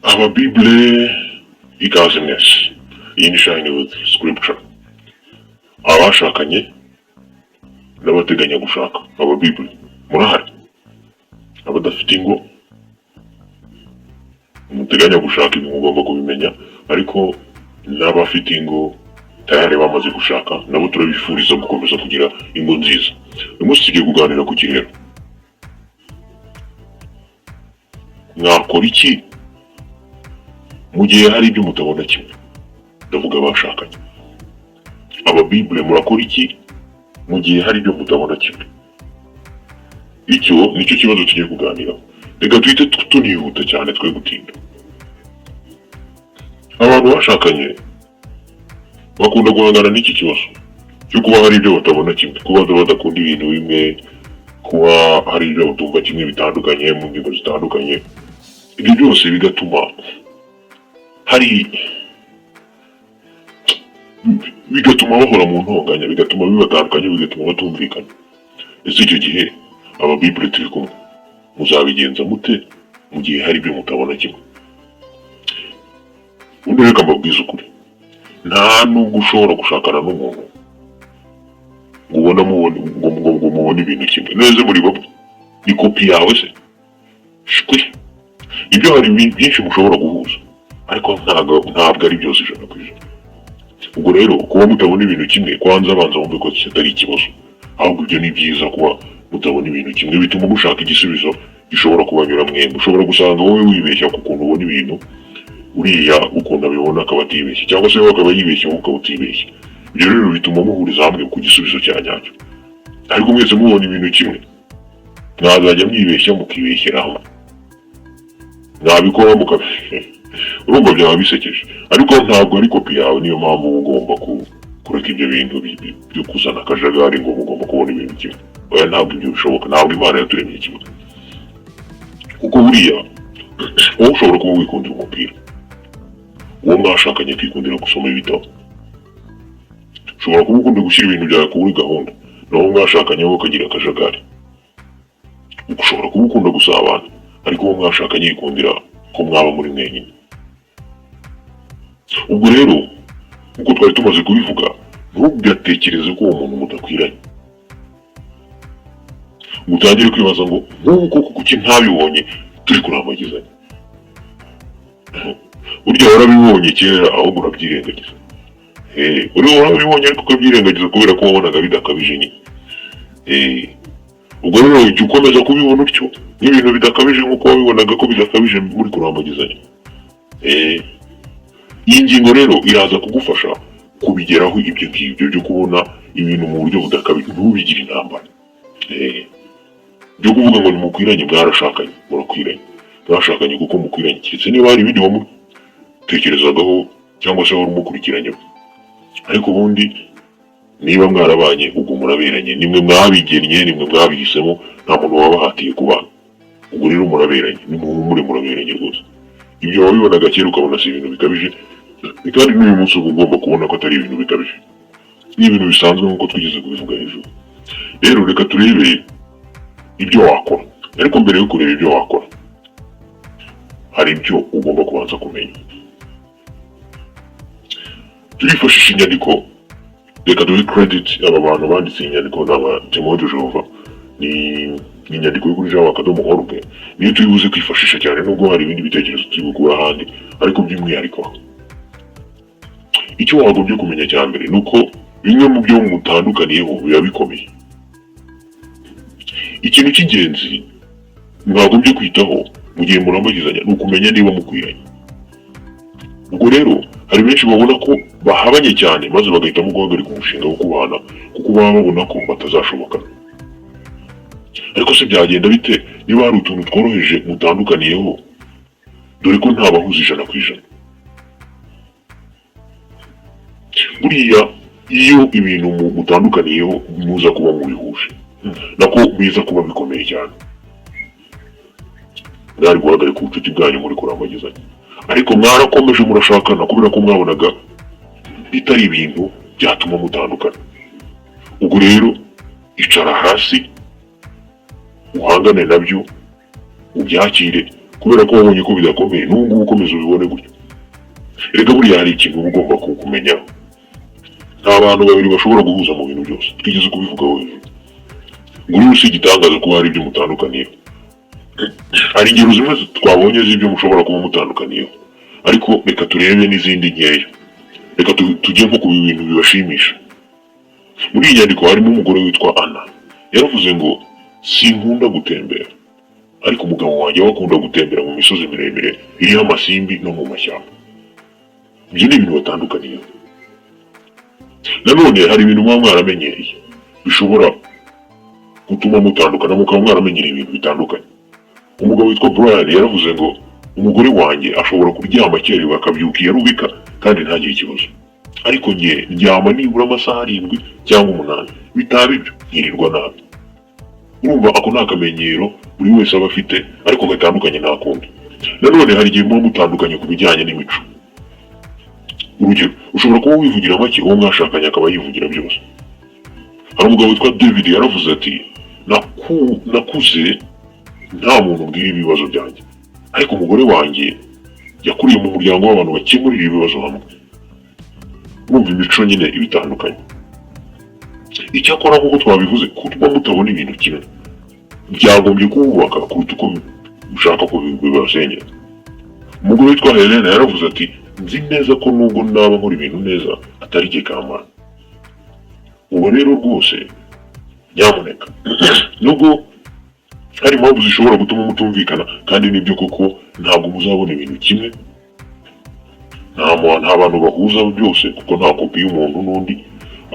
Ababibure, ikaze mwese. Iyi ni Shine with Scripture. Abashakanye n'abateganya gushaka, ababibure murahari? Abadafite ingo muteganya gushaka, ibi mugomba kubimenya. Ariko n'abafite ingo tayari bamaze gushaka, nabo turabifuriza gukomeza kugira ingo nziza. Uyu munsi tugiye kuganira ku kirero. Mwakora iki mu gihe hari ibyo mutabona kimwe? Ndavuga abashakanye. Ababibure, murakora iki mu gihe hari ibyo mutabona kimwe? Icyo nicyo kibazo tugiye kuganiraho. Reka duhite tunihuta cyane, twe gutinda. Abantu bashakanye bakunda guhangana n'iki kibazo cyo kuba hari ibyo batabona kimwe, kuba badakunda ibintu bimwe, kuba hari ibyo batumva kimwe bitandukanye mu ngingo zitandukanye. Ibyo byose bigatuma bahora mu ntonganya, bigatuma bibatandukanya, bigatuma batumvikana. Ese icyo gihe, ababibure turi kumwe, muzabigenza mute mu gihe hari ibyo mutabona kimwe? Ubundi reka mbabwize ukuri, nta nubwo ushobora gushakana n'umuntu ngo ubone mubone ngo mubone ibintu kimwe neza muri bamwe. Ni kopi yawe se? Shwi! Ibyo hari ibintu byinshi mushobora guhuza, ariko ntabwo ari byose 100%. Ubwo rero kuba mutabona ibintu kimwe, kwanza banza wumve ko kitari ikibazo, ahubwo ibyo ni byiza. Kuba mutabona ibintu kimwe bituma mushaka igisubizo gishobora kubanyura mwembi. Ushobora gusanga wowe wibeshya ku kuntu ubona ibintu, uriya ukuntu abibona akaba atibeshya, cyangwa se wowe akaba yibeshya, wowe ukaba utibeshya. Ibyo rero bituma muhuriza hamwe ku gisubizo cya nyacyo. Ariko mwese mubona ibintu kimwe, mwazajya mwibeshya mukibeshyera hamwe, mwabikora mukabi urumva byaba bisekeje. Ariko ntabwo ari kopi yawe. Niyo mpamvu uba ugomba kureka ibyo bintu byo kuzana akajagari ngo mugomba kubona ibintu kimwe. Oya, ntabwo ibyo bishoboka. Ntabwo Imana yaturemye kimwe. Kuko buriya wowe ushobora kuba wikundira umupira, uwo mwashakanye akikundira gusoma ibitabo. Ushobora kuba ukunda gushyira ibintu byawe kuri gahunda, naho mwashakanye wowe ukagira akajagari. Ushobora kuba ukunda gusabana, ariko uwo mwashakanye yikundira ko mwaba muri mwenyine. Ubwo rero, nk'uko twari tumaze kubivuga, ntugatekereze ko uwo muntu mudakwiranye, ngo utangire kwibaza ngo: "Nk'ubu koko kuki ntabibonye turi kurambagizanya?" Burya warabibonye kera, ahubwo urabyirengagiza. Uriya warabibonye ariko ukabyirengagiza kubera ko wabonaga bidakabije nyine. Ubwo rero jya ukomeza kubibona utyo n'ibintu bidakabije, nk'uko wabibonaga ko bidakabije muri kurambagizanya. Iyi ngingo rero iraza kugufasha kubigeraho, ibyo ngibyo byo kubona ibintu mu buryo budakabije, ntubigire intambara. Byo kuvuga ngo ntimukwiranye. Mwarashakanye, murakwiranye. Mwashakanye kuko mukwiranye, keretse niba hari ibindi wamutekerezagaho cyangwa se wari umukurikiranyeho. Ariko ubundi niba mwarabanye, ubwo muraberanye. Nimwe mwabigennye, nimwe mwabihisemo, nta muntu wabahatiye kubana. Ubwo rero muraberanye, nimuhumure, muraberanye rwose. Ibyo wabibonaga kera ukabona si ibintu bikabije, kandi n'uyu munsi uba ugomba kubona ko atari ibintu bikabije, ni ibintu bisanzwe nk'uko twigeze kubivuga hejuru. Rero reka turebe ibyo wakora. Ariko mbere yo kureba ibyo wakora, hari ibyo ugomba kubanza kumenya. Turifashisha inyandiko. Reka duhe credit aba bantu banditse iyi nyandiko, ni aba Témoins de Jéhovah. Ni inyandiko yo kuri jw.org, niyo turi buze kwifashisha cyane, nubwo hari ibindi bitekerezo turi gukura ahandi. Ariko by'umwihariko, icyo wagombye kumenya cya mbere ni uko bimwe mu byo mutandukaniyeho biba bikomeye. Ikintu cy'ingenzi mwagombye kwitaho mu gihe murambagizanya ni ukumenya niba mukwiranye. Ubwo rero hari benshi babona ko bahabanye cyane, maze bagahitamo guhagarika umushinga wo kubana, kuko baba babona ko batazashobokana. Ariko se byagenda bite niba hari utuntu tworoheje mutandukaniyeho, dore ko nta bahuza 100%? Buriya iyo ibintu mutandukaniyeho muza kuba mubihuje, nako biza kuba bikomeye cyane, mwari guhagarika ubucuti bwanyu muri kurambagizanya. Ariko mwarakomeje murashakana kubera ko mwabonaga bitari ibintu byatuma mutandukana. Ubwo rero icara hasi, uhangane nabyo, ubyakire. Kubera ko wabonye ko bidakomeye, n'ubu ngubu ukomeza ubibone gutyo. Erega buriya hari ikintu uba ugomba kumenya: nta bantu babiri bashobora guhuza mu bintu byose. Twigeze kubivugaho hejuru ngo rero si igitangaza kuba hari ibyo mutandukaniyeho. Hari ingero zimwe twabonye z'ibyo mushobora kuba mutandukaniyeho, ariko reka turebe n'izindi nkeya. Reka tujye nko ku bintu bibashimisha. Muri iyi nyandiko harimo umugore witwa Ana. Yaravuze ngo: "Sinkunda gutembera, ariko umugabo wanjye we akunda gutembera mu misozi miremire iriho amasimbi no mu mashyamba." Ibyo ni ibintu batandukaniyeho. Nanone hari ibintu muba mwaramenyereye bishobora gutuma mutandukana, mukaba mwaramenyereye ibintu bitandukanye. Umugabo witwa Brian yaravuze ngo: "Umugore wanjye ashobora kuryama akerewe, akabyuka iyo arubika, kandi ntagire ikibazo, ariko njye ndyama nibura amasaha 7 cyangwa 8, bitaba ibyo nkirirwa nabi." Urumva ako ni akamenyero buri wese aba afite ariko gatandukanye n'akundi. Nanone hari igihe muba mutandukanye ku bijyanye n'imico. Urugero, ushobora kuba wivugira make, uwo mwashakanye akaba yivugira byose. Hari umugabo witwa David, yaravuze ati: "Nakuze nta muntu ubwira ibibazo byanjye, ariko umugore wanjye yakuriye mu muryango w'abantu bakemurira ibibazo hamwe." Urumva imico nyine iba itandukanye. Icyakora nk'uko twabivuze, kuba mutabona ibintu kimwe byagombye kububaka kuruta uko ushaka ko bibasenyera. Umugore witwa Helena yaravuze ati: "Nzi neza ko nubwo naba nkora ibintu neza, atari jye kamara." Ubu rero rwose nyamuneka, nubwo hari impamvu zishobora gutuma mutumvikana, kandi nibyo koko ntabwo muzabona ibintu kimwe, nta bantu bahuza byose, kuko nta kopi y'umuntu n'undi,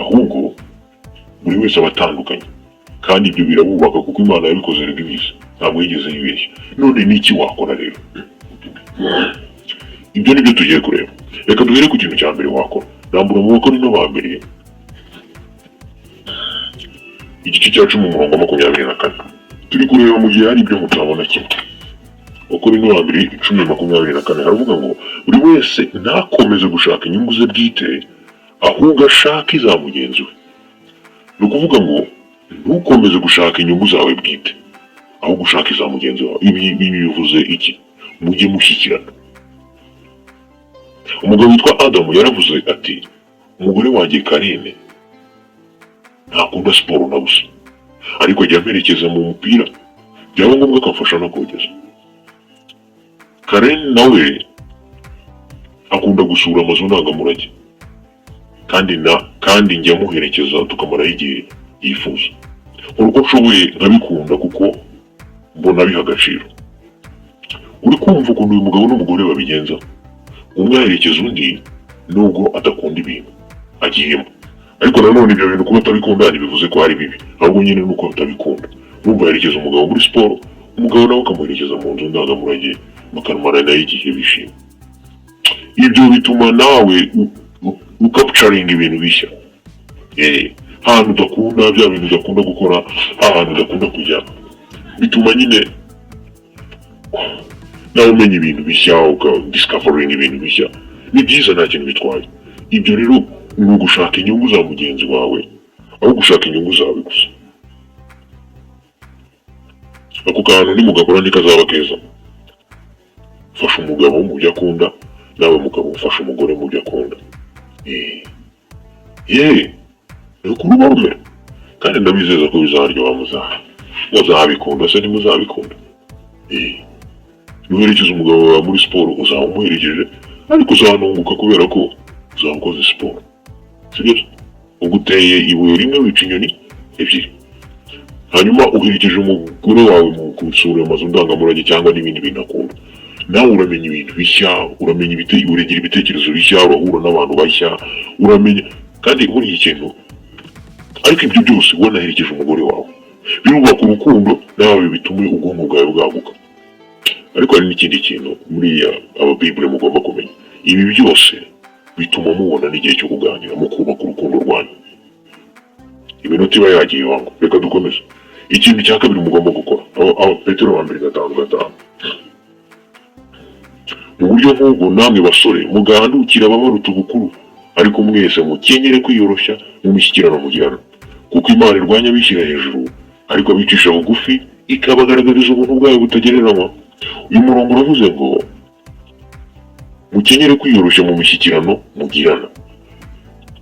ahubwo buri wese aba atandukanye, kandi ibyo birabubaka kuko Imana yabikoze rero ibizi, ntabwo yigeze yibeshya. None ni iki wakora rero? Ibyo nibyo tugiye kureba. Reka duhere ku kintu cya mbere wakora. Rambura mu Bakorinto ba mbere, igice cya 10, umurongo wa 24. Turi kureba mu gihe hari ibyo mutabona kimwe. Abakorinto ba mbere 10:24 haravuga ngo: "Buri wese ntakomeze gushaka inyungu ze bwite, ahubwo ashake iza mugenzi we." Ni ukuvuga ngo ntukomeze gushaka inyungu zawe bwite, ahubwo ushaka iza mugenzi wawe. Ibi bivuze iki? Mujye mushyikirana. Umugabo witwa Adamu yaravuze ati: "Umugore wanjye Karine ntakunda siporo na busa, ariko ajya amperekeza mu mupira, byaba ngombwa akamfasha no kogeza. Karen nawe akunda gusura amazu ndangamurage, kandi njya muherekeza tukamaraho igihe yifuza. Nkora uko nshoboye nkabikunda kuko mbona biha agaciro." Uri kumva ukuntu uyu mugabo n'umugore babigenza? Umwe aherekeza undi nubwo adakunda ibintu agiyemo, ariko nanone ibyo bintu kuba atabikunda ntibivuze ko ari bibi, ahubwo nyine nuko atabikunda. Urumva yerekeza umugabo muri siporo, umugabo nawe akamuherekeza mu nzu ndangamurage, bakamara nayo igihe bishimye. Ibyo bituma nawe ucapturinga ibintu bishya, ahantu udakunda, bya bintu udakunda gukora, ahantu udakunda kujya, bituma nyine nawe umenya ibintu bishya, ukadiscoveringa ibintu bishya. Ni byiza, nta kintu bitwaye. Ibyo rero ni ugushaka inyungu za mugenzi wawe aho gushaka inyungu zawe gusa. Ako kantu nimugakora ntikazaba keza. Fasha umugabo mu byo akunda, nawe mugabo ufasha umugore mu byo akunda. Ye ni uko urugo rumera, kandi ndabizeza ko bizaryoha. Muzabikunda se? Ntimuzabikunda? Nuherekeza umugabo wawe muri siporo, uzaba umuherekeje, ariko uzanunguka kubera ko uzaba ukoze siporo, sibyo se? Ubwo uteye ibuye rimwe wica inyoni ebyiri. Hanyuma uherekeje umugore wawe mu gusura amazu ndangamurage cyangwa n'ibindi bintu akunda, nawe uramenya ibintu bishya, uramenya uragira ibitekerezo bishya, urahura n'abantu bashya, uramenya kandi buriya ikintu. Ariko ibyo byose wanaherekeje umugore wawe, birubaka urukundo, nawe bitume ubwonko bwawe bwaguka. Ariko hari n'ikindi kintu muriya ababibure mugomba kumenya: ibi byose bituma mubona n'igihe cyo kuganira, mukubaka urukundo rwanyu. Iminota iba yagiye iwangu. Reka dukomeze. Ikintu cya kabiri mugomba gukora, aho Petero wa mbere 5:5: "Mu buryo nk'ubwo namwe basore mugandukira ababaruta ubukuru, ariko mwese mukenyere kwiyoroshya mu mishyikirano mugirana, kuko Imana irwanya abishyira hejuru, ariko abicisha bugufi ikabagaragariza ubuntu bwayo butagereranywa." Uyu murongo uravuze ngo mukenyere kwiyoroshya mu mishyikirano mugirana.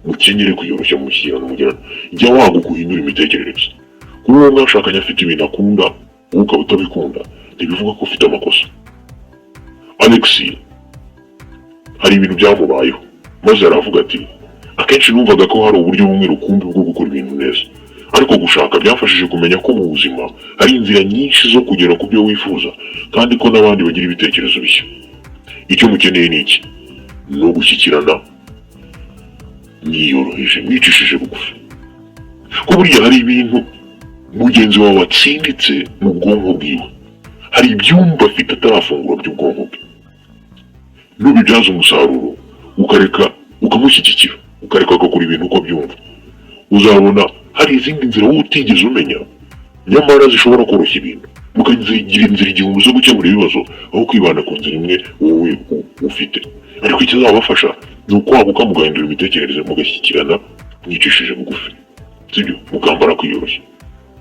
Mukenyere kwiyoroshya mu mishyikirano mugirana. Jya waguka, uhindura imitekerereze. Kuba uwo mwashakanye afite ibintu akunda, wowe ukaba utabikunda, ntibivuga ko ufite amakosa. Alex hari ibintu byamubayeho, maze aravuga ati: "Akenshi numvaga ko hari uburyo bumwe rukumbi bwo gukora ibintu neza, ariko gushaka byamfashije kumenya ko mu buzima hari inzira nyinshi zo kugera ku byo wifuza, kandi ko n'abandi bagira ibitekerezo bishya. Icyo mukeneye ni iki? Ni ugushyikirana mwiyoroheje, mwicishije bugufi, ko buriya hari ibintu mugenzi wawe watsinditse mu bwonko bwiwe, hari ibyumba afite atarafungura by'ubwonko bwe. Nubibyaza umusaruro, ukareka ukamushyigikira, ukareka agakora ibintu uko abyumva, uzabona hari izindi nzira wowe utigeze umenya nyamara zishobora koroshya ibintu, mukagira inzira igihumbi zo gukemura ibibazo aho kwibanda ku nzira imwe wowe ufite. Ariko ikizabafasha ni ukwaguka, mugahindura imitekerereze, mugashyikirana mwicishije bugufi, sibyo? Mukambara kwiyoroshya."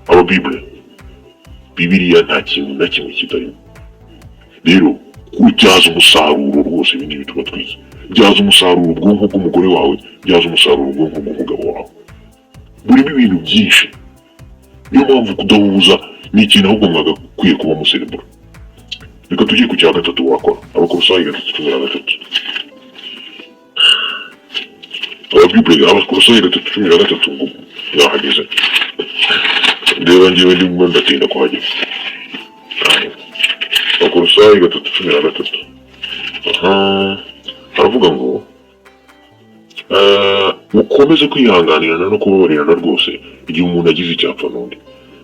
Aba Bible, Bibiliya nta kintu na kimwe kitarimo. Rero kubyaza umusaruro rwose ibi ngibi tuba twize, byaza umusaruro ubwonko bw'umugore wawe, byaza umusaruro ubwonko bw'umugabo wawe, burimo ibintu byinshi. Niyo mpamvu kudahuza ni ikintu ahubwo mwagakwiye kuba muserebura. Reka tujye ku cya gatatu wakora. Abakorosayi 3:13. Ababibure, Abakorosayi 3:13. Ngo mwahageze? Ndeba ngewe ndimo ndatinda kuhagera. Abakorosayi 3:13, aha haravuga ngo mukomeze kwihanganirana no kubabarirana rwose igihe umuntu agize icyapfa n'undi,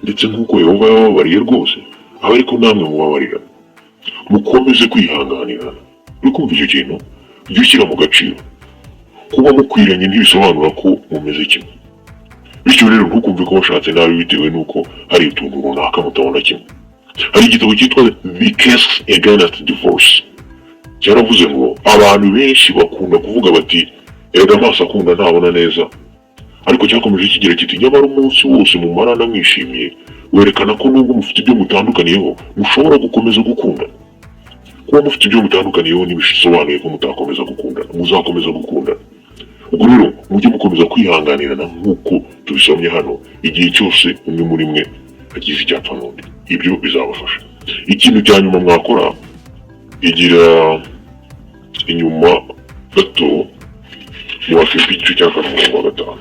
ndetse nk'uko Yehova yabababariye rwose, aba ariko namwe mubabarirana. Mukomeze kwihanganirana. Uri kumva icyo kintu? Jya ushyira mu gaciro. Kuba mukwiranye ntibisobanura ko mumeze kimwe. Bityo rero ntukumve ko washatse nabi bitewe n'uko hari utuntu runaka mutabona kimwe. Hari igitabo cyitwa The Case Against Divorce cyaravuze ngo abantu benshi bakunda kuvuga bati: "Erega amaso akunda ntabona neza." Ariko cyakomeje kigira kiti: "Nyamara umunsi wose mumarana mwishimiye werekana ko nubwo mufite ibyo mutandukaniyeho, mushobora gukomeza gukundana." Kuba mufite ibyo mutandukaniyeho ntibisobanuye ko mutakomeza gukundana, muzakomeza gukundana. Ubwo rero mujye mukomeza kwihanganirana nk'uko tubisomye hano, igihe cyose umwe muri mwe agize icyapfa n'undi. Ibyo bizabafasha. Ikintu cya nyuma mwakora, igira inyuma gato mu Bafilipi igice cya 4, umurongo wa 5.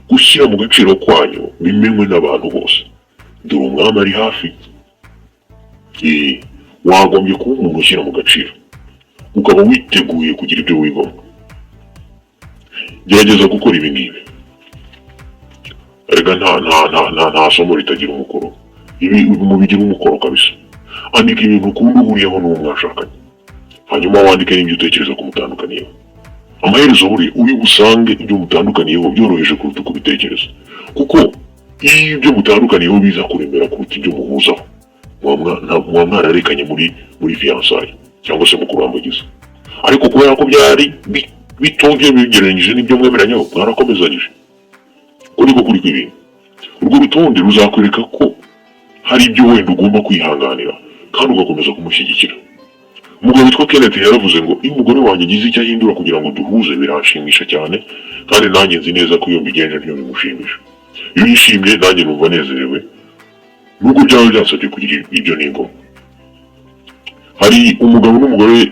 Gushyira mu gaciro kwanyu bimenywe n'abantu bose, dore Umwami ari hafi. Wagombye kuba umuntu ushyira mu gaciro, ukaba witeguye kugira ibyo wigomwa. Gerageza gukora ibi ngibi. Erega nta somo ritagira umukoro. Ibi mubigira umukoro kabisa. Andika ibintu ukunda uhuriyeho n'uwo mwashakanye, hanyuma wandike n'ibyo utekereza ko mutandukaniyeho. Amaherezo buri uri busange ibyo mutandukaniyeho byoroheje kuruta uko ubitekereza, kuko iyo ibyo mutandukaniyeho biza kuremera kuruta ibyo muhuzaho, muba mwararekanye muri fiançailles cyangwa se mu kurambagiza. Ariko kubera ko byari bitongeye bigereranyije n'ibyo mwemeranyaho, mwarakomezanyije. Uko niko kuri kw'ibintu. Urwo rutonde ruzakwereka ko hari ibyo wenda ugomba kwihanganira kandi ugakomeza kumushyigikira. Umugabo witwa Kenneth yaravuze ngo: "Iyo umugore wanjye agize icyo ahindura kugira ngo duhuze, biranshimisha cyane, kandi nanjye nzi neza ko iyo mbigenje ntyo bimushimisha. Iyo yishimye, nanjye numva nezerewe, nubwo byaba byansabye kugira ibyo nigomwa." Hari umugabo n'umugore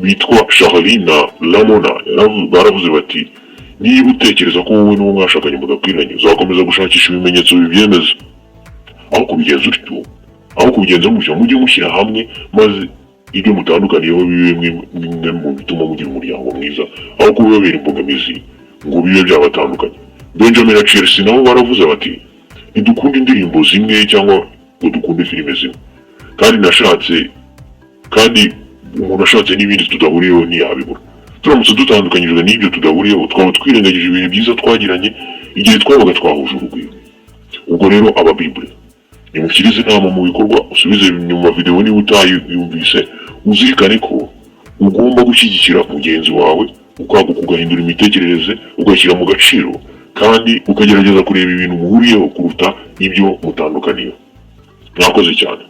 bitwa Charlie na Ramona, baravuze bati: "Niba utekereza ko wowe n'uwo mwashakanye mudakwiranye, uzakomeza gushakisha ibimenyetso bibyemeza. Aho kubigenza utyo, aho kubigenza mutyo, mujye mushyira hamwe, maze ibyo mutandukaniyeho bibe bimwe mu bituma mugira umuryango mwiza, aho kubibabera imbogamizi ngo bibe byabatandukanye." Benjamin na Chelsea nabo baravuze bati: "Ntidukunda indirimbo zimwe cyangwa ngo dukunde filime zimwe, kandi nashatse kandi umuntu ashatse n'ibindi tudahuriyeho ntiyabibura. Turamutse dutandukanyijwe n'ibyo tudahuriyeho, twaba twirengagije ibihe byiza twagiranye igihe twabaga twahuje urugwiro." Ubwo rero ababibure, nimushyire inama mu bikorwa. Usubize inyuma videwo niba utayumvise, uzirikane ko ugomba gushyigikira mugenzi wawe, ukaguka, ugahindura imitekerereze, ugashyira mu gaciro. Kandi ukagerageza kureba ibintu muhuriyeho kuruta ibyo mutandukaniyeho. Mwakoze cyane.